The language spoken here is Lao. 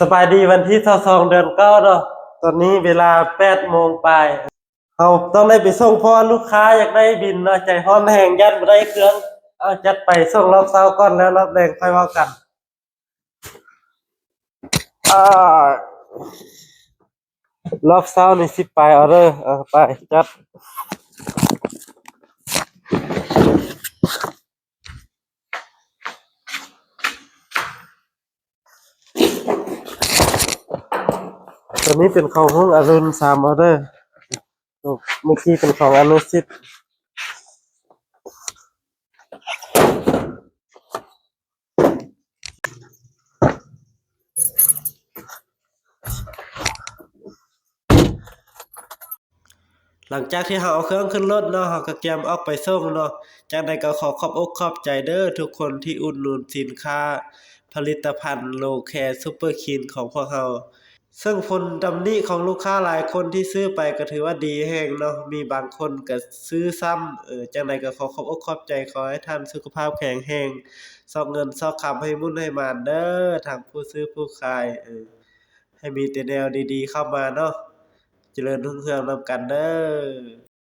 ສະບາຍດີ ວັນທີຊາວສອງ ເດືອນເກົ້າເນາະ, ຕອນນີ້ເວລາແປດໂມງປາຍ. ເຮົາຕ້ອງໄດ້ໄປສົ່ງ ເພາະວ່າລູກຄ້າຢາກໄດ້ບິນເນາະ, ໃຈຮ້ອນແຮງ ຢ້ານບໍ່ໄດ້ເຄື່ອງ. ເອົາ ຈັດໄປ ສົ່ງລອບເຊົ້າກ່ອນ ແລ້ວລອບແລງຄ່ອຍເວົ້າກັນ. ອາ ລອບເຊົ້ານີ້ ສິບປາຍອໍເດີ. ເອົາ ໄປ ຈັດ. ຕົວນີ້ເປັນຂອງຮຸ່ງອະລຸນ ສາມອໍເດີ. ໂອ້ ເມື່ອກີ້ເປັນຂອງອະນຸສິດ. ຫຼັງຈາກທີ່ເຮົາເອົາເຄື່ອງຂຶ້ນລົດເນາະ, ເຮົາກໍກຽມອອກໄປສົ່ງເນາະ. ຈັ່ງໃດກໍຂໍຂອບອົກຂອບໃຈເດີທຸກຄົນທີ່ອຸດໜູນສິນຄ້າຜະລິດຕະພັນ Low Care Super Clean ຂອງພວກເຮົາ. ເຊິ່ງຜົນດຳນິຂອງລູກຄ້າຫຼາຍຄົນທີ່ຊື້ໄປກໍຖືວ່າດີແຮງເນາະ, ມີບາງຄົນກໍຊື້ຊ້ຳ. ເອີ ຈັ່ງໃດກໍຂໍຂອບອົກຂອບໃຈ, ຂໍໃຫ້ທ່ານສຸຂະພາບແຂງແຮງ, ຊອກເງິນຊອກຄຳໃຫ້ໝູ່ນໃຫ້ໝານເດີ, ທັງຜູ້ຊື້ຜູ້ຂາຍ. ເອີ ໃຫ້ມີແຕ່ແນວດີໆເຂົ້າມາເນາະ, ຈະເລີນຮຸ່ງເຮືອງນຳກັນເດີ.